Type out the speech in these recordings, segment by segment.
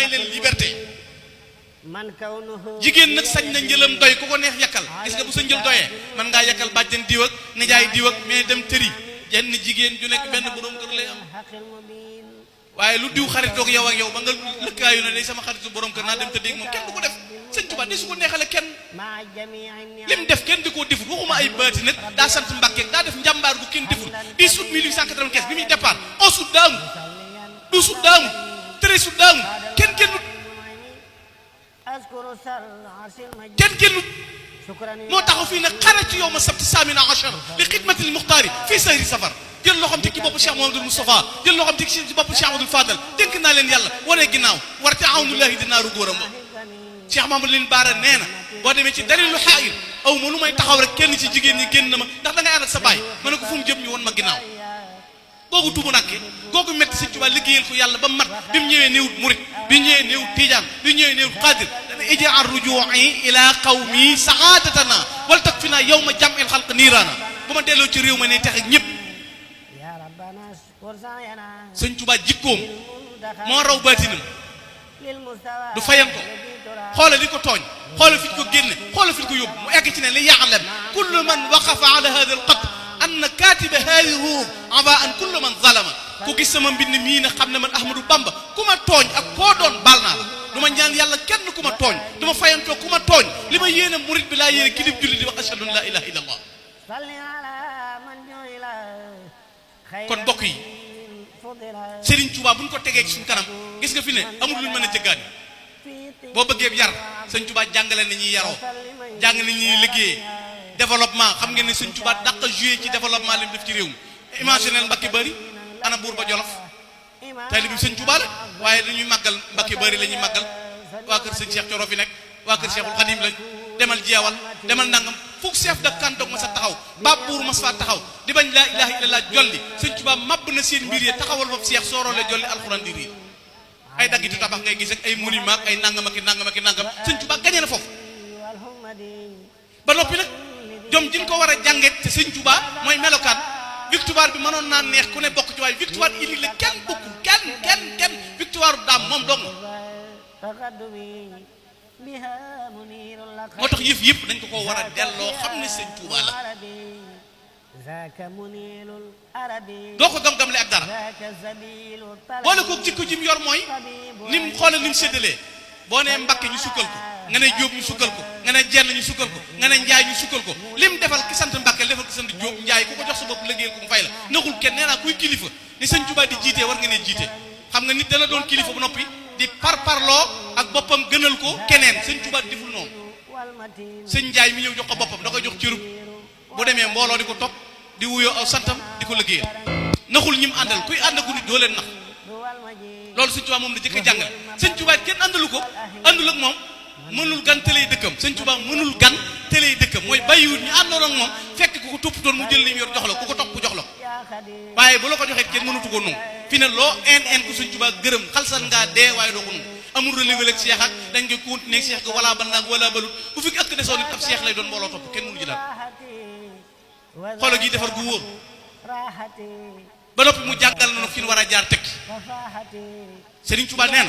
may leen liberté jigéen nag sañ na njëlam doy ku ko neex yakkal gis nga bu sa njël doyee man ngaa yakkal bàjjen diw ak nijaay diw ak mais dem tëri jenn jigéen ju nekk benn borom kër lay am waaye lu diw xaritoog yow ak yow ba nga lëkkaayu ne day sama xaritu borom kër naa dem tëddeeg moom kenn du ko def sëñ Tuubaa di su ko neexale kenn lim def kenn di koo deful waxuma ay baati nag daa sant Mbàkke daa def njàmbaar gu kenn deful 10 août 1895 bi muy départ 11 août daa amul 12 août daa amul 13 août daa amul kenn moo taxaw fii nag xare ci yow ma sabti saamina achar li xidmatil muxtaari fii sahri safar jël loo xam te ki bopp Cheikh Mouhamadoul Moustapha jël loo xam te ki bopp Cheikh Amadou Fadal dénk naa leen yàlla wane ginnaaw war te awnullahi dinaaru góoram ba Cheikh Mamadou leen baara nee na boo demee ci dalilu xaayir aw ma lu may taxaw rek kenn ci jigéen ñi génn na ma ndax da ngay ànd ak sa baay ma ne ko fu mu jëm ñu woon ma ginnaaw googu tubu nakke googu métti Sëñ Tuubaa liggéeyal ko yàlla ba mat bi mu ñëwee néewut murit bi mu ñëwee néewut tijaan bi mu ñëwee néewut xaadir dana ij'al rujuu'i ila qawmi sa'aadatana wal takfina yawma jam'il xalq niiraana bu ma delloo ci réew ma ne tax ak ñëpp Sëñ Tuubaa jikkoom moo raw baatinam du fayan ko xoolal li ko tooñ xoolal fi ñu ko génne xoolal fi ñu ko yóbbu mu egg ci ne li ya'lam kullu man waqafa ala hada al qatr anna katiba hadi ruum aba an kullu man zalama ku gis sama mbind mii ne xam ne man Ahmadou Bamba ku ma tooñ ak koo doon baal naa la du ma ñaan yàlla kenn ku ma tooñ du ma fayantoo ku ma tooñ li ma yéene murit bi laa yéene kilib julli di wax ashhadu an la ilaha illa allah kon mbokk yi Serigne Touba buñ ko tegee ci suñu kanam gis nga fi ne amul luñ mën a jëggaani boo bëggee yar Sëñ Touba jàngale ni ñuy yaroo jàngale ni ñuy liggéeyee développement xam ngeen ne Sëñ Touba dàq joué ci développement li mu def ci réew mi imaginel Mbacké Bari ana buur ba Jolof taalibe bi Sëñ Touba la waaye dañuy màggal Mbacké Bari la ñuy màggal waa kër Sëñ Cheikh Coro fi nekk waa kër Cheikhul Khadim lañ demal jeewal demal nangam fukk chef de canton ma sa taxaw baab buur mas faa taxaw di bañ laa ilaha illallah jolli Sëñ Touba mabb na seen mbir yi taxawal foofu Cheikh sooroole jolli alxuraan di riir ay daggitu tabax ngay gis ak ay monument ak ay nangam ak i nangam ak i nangam Sëñ Touba gañe na foofu ba noppi nag jom jiñ ko war a jànget te Sëñ Touba mooy melokaan victoire bi mënoon naa neex ku ne bokk ci waaye victoire ili la kenn bokkul kenn victoire daam moom dong moo tax yëpp dañ ko war a delloo xam ne Sëñ Touba la doo ko gam-gamle ak dara boole ko jikko ji mu yor mooy nim xoolal ni mu séddalee boo nee Mbakke ñu sukkal ko nga ne Jóob ñu sukkal ko nga ne Jenn ñu sukkal ko nga ne Njaay ñu sukkal ko lim defal ki sant Mbakke defal ki sant Jóob Njaay ku ko jox sa bopp liggéeyal ko mu fay la naxul kenn nee naa kuy kilifa ni Sëñ Touba di jiitee war nga ne jiite xam nga nit dana doon kilifa bu noppi di parparloo ak boppam gënal ko keneen Sëñ Touba deful noonu Sëñ Njaay mi ñëw jox ko boppam da koy jox cërub bu demee mbooloo di ko topp di wuyoo aw santam di ko liggéeyal naxul ñi mu àndal kuy ànd ak nit doo leen nax loolu Sëñ Touba moom la jëkk a jàngale Sëñ Touba kenn àndalu ko àndul ak moom mënul gan télé dëkkam Sëñ Touba mënul gan télé dëkkam mooy bàyyiwut ñu àndoon ak moom fekk ku ko toppatoon mu jël li mu yor jox la ku ko topp jox la waaye bu la ko joxee kenn mënatu ko nangu fi ne loo en ku Sëñ Touba gërëm xalsal ngaa dee waaye doo ko nangu amul relevé ak Cheikh ak dañ koy continuer ak Cheikh ga wala ba naag wala balut bu fi ak desoon nit ab Cheikh lay doon mbooloo topp kenn mënu ci dara xoolal gi defar gu wóor ba noppi mu jàngal na fi ñu war a jaar tekki Serigne Touba nee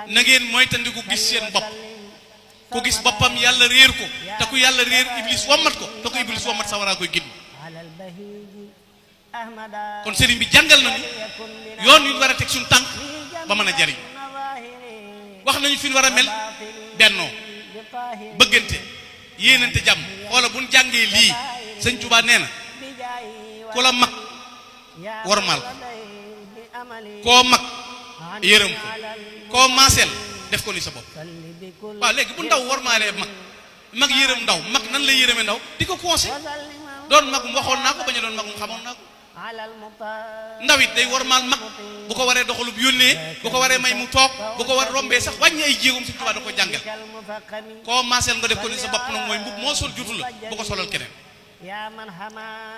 na ngeen moytandiku gis seen bopp ku gis boppam yàlla réer ko te ku yàlla réer iblis wommat ko te ku iblis wommat sa waraa koy génn kon Serigne bi jàngal nañu yoon yu ñu war a teg suñu tànk ba mën a jariñ wax nañu fi ñu war a mel bennoo bëggante yéenante jàmm xoola buñ jàngee lii Sëñ Touba nee na ku la mag wormaal koo mag yërëm ko koo maaseel def ko ni sa bopp waaw léegi bu ndaw wormaalee mag yërëm ndaw mag nan lay yërëme ndaw di ko conseil doon magum waxoon naa ko bañ a doon magum xamoon naa ko ndaw it day wormaal mag bu ko waree doxalub yónnee bu ko waree may mu toog bu ko war rombee sax wàññi ay jéegoom Sëñ Touba da ko jàngal koo maaseel nga def ko ni sa bopp nag mooy mbub moo sol jutu la bu ko solal keneen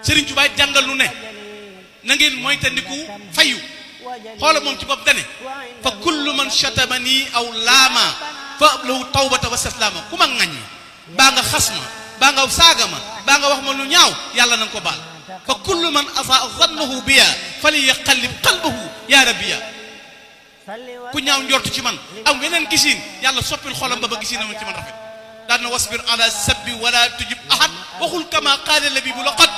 Serigne Touba jàngal nu ne na ngeen moytandiku fayu xoola moom ci bopp dane fa kullu man shatamani aw laama fa lahu tawbata wa saslama ku ma ŋaññi baa nga xas ma baa nga saaga ma baa nga wax ma lu ñaaw yàlla na nga ko baal fa kullu man asaa zannahu biya fali yaqallib qalbahu ya rabbiya ku ñaaw njortu ci man am weneen gisiin yàlla soppil xolam ba gisiin am ci man rafet daan na wasbir ala sabbi wala tujib ahad waxul kama qaala labibu laqad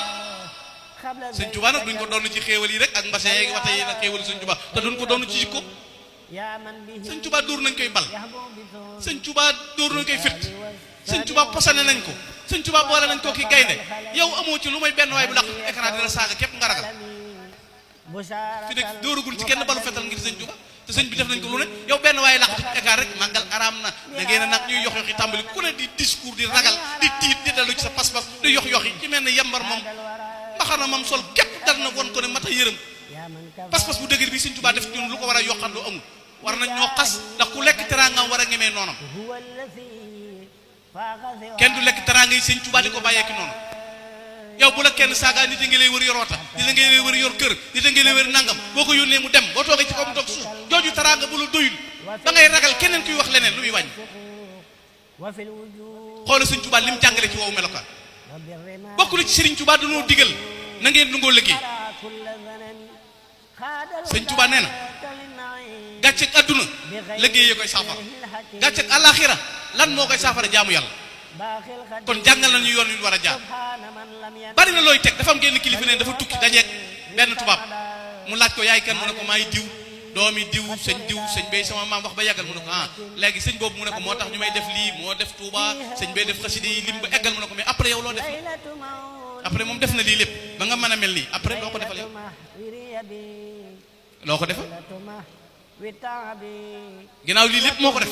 sëñ Tuubaa nag duñ ko doon ci xéewal yi rek ak mbase yeeg wata yi nag xéewal sëñ Tuubaa te duñ ko doon ci jikko sëñ Tuubaa dóor nañ koy bal sëñ Tuubaa dóor nañ koy fit sëñ Tuubaa posane nañ ko sëñ Tuubaa boole nañ ko ki gaynde yow amoo ci lu may benn waay bu laq écran dina saaga képp nga ragal fi nekk dóoragul ci kenn balu fetal ngir sëñ Tuubaa te sëñ bi def nañ ko lu ne yow benn waaye laq ci écran rek màggal araam na da ngeen a nag ñuy yox yoxi tàmbali ku ne di discours di ragal di tiit di dalu ci sa pas-pas di yox yoxi ci mel ne yembar moom mbaxana moom sol képp dal na won ko ne mata yërëm pas-pas bu dëgër bi sëñ Tuubaa def ñun lu ko war a yokkat lu amul war nañ ñoo xas ndax ku lekk teraangam war a ngemee noonam kenn du lekk teraanga yi sëñ Tuubaa di ko bàyyeeki noonu yow bu la kenn saaga nit a ngi lay wër yor wata nit a ngi lay wër yor kër nit a ngi lay wër nangam boo ko yónnee mu dem boo toogee ci kaw mu toog suuf jooju teraanga bu la doyul da ngay ragal keneen kuy wax leneen lu muy wàññi xoola sëñ Tuubaa lim jàngale ci woowu melokaan bokk na ci sëriñ Tuubaa dañoo digal na ngeen nangoo liggéey sëñ Tuubaa nee na gàcceeg adduna liggéey koy saafara gàcceeg àllaaxira lan moo koy saafara jaamu yàlla kon jàngal nañu yoon wi war a jaar bari na looy teg dafa am genn kilifa ne dafa tukki dajeeg benn tubaab mu laaj ko yaay kan mu ne ko maay diw doomi diw sëñ bay sama maam wax ba yàggal mu ne ko ah léegi sëñ boobu mu ne ko moo tax ñu may def lii moo def Touba sëñ bay def xasida yi lim ba eggal mu ne ko mais après yow loo def après moom def na lii lépp ba nga mën a mel nii après loo ko defal yow loo ko defal ginnaaw lii lépp moo ko def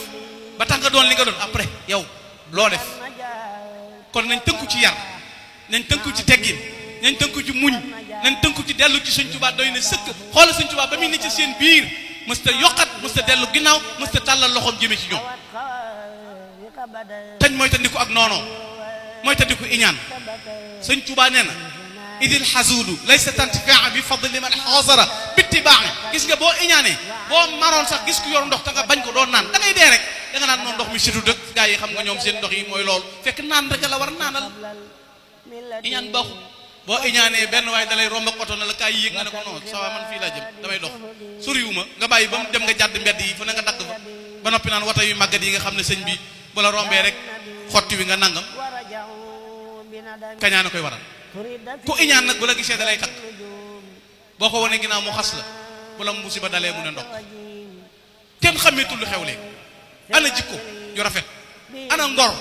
ba tax nga doon li nga doon après yow loo def kon nañ tënku ci yar nañ tënku ci teggin nañ tënku ci muñ nañ tënku ci dellu ci sëñ Tuubaa doy na sëkk xoola sëñ Tuubaa ba muy ne ci seen biir mësta yokkat mësta dellu ginnaaw mësta tàllal loxoom jëme ci ñoom tañ mooy tandiku ak noonoo mooy tandiku iñaan sëñ Tuubaa nee na idil xasuudu laysa tantifaa bi fadli man xasara bittibaa'i gis nga boo iñaanee boo maroon sax gis ku yor ndox te nga bañ ko doon naan da ngay dee rek da nga naan noonu ndox mi situ dëkk gaa yi xam nga ñoom seen ndox yi mooy loolu fekk naan rek la war naanal iñaan baaxul boo iñaanee benn waaye dalay romb ak oto na la kaay yéeg nga ne ko non ça va man fii laa jëm damay dox soriwuma nga bàyyi ba mu dem nga jàdd mbedd yi fu ne nga dagg fa ba noppi naan wata yu màggat yi nga xam ne sëñ bi bu la rombee rek xotti wi nga nangam kañaana koy waral ku iñaan nag bu la gisee dalay takk boo ko wanee ginnaaw mu xas la bu la musiba dalee mu ne ndox kenn xameetul lu xew léegi ana jikko yu rafet ana ngor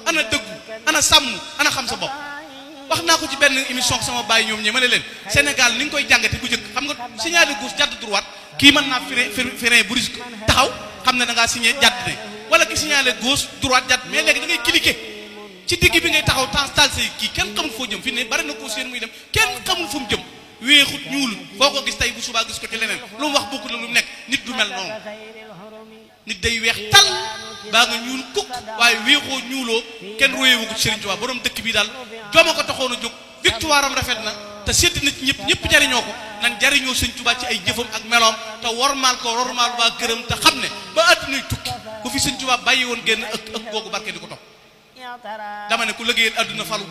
ana dëggu ana sàmm ana xam sa bopp wax naa ko ci benn émission sama bàyyi ñoom ñi ma ne leen Sénégal ni nga koy jàngate bu njëkk xam nga signalé gauche jàdd droite kii mën naa frein brusque taxaw xam ne da ngaa signé jàdd ne wala ki signalé gauche droite jàdd mais léegi da ngay cliquer ci digg bi ngay taxaw taal say kii kenn xamul foo jëm fi ne bari na ko seen muy dem kenn xamul fu mu jëm weexut ñuulut foo ko gis tey bu subaa gis ko ci leneen lu mu wax bokku la lu nekk nit du mel noonu nit day weex tal baa nga ñuul kukk waaye weexoo ñuuloo kenn royewu ko ci Serigne Touba borom dëkk bi daal jooma ko taxoon a jóg victoire am rafet na te sédd na ci ñëpp jariñoo ko nan jariñoo Serigne Touba ci ay jëfam ak meloom te wormaal ko wormaal waa gërëm te xam ne ba àddunay tukki bu fi Serigne Touba bàyyi woon génn ëk googu barke di ko topp dama ne ku liggéeyal àdduna falu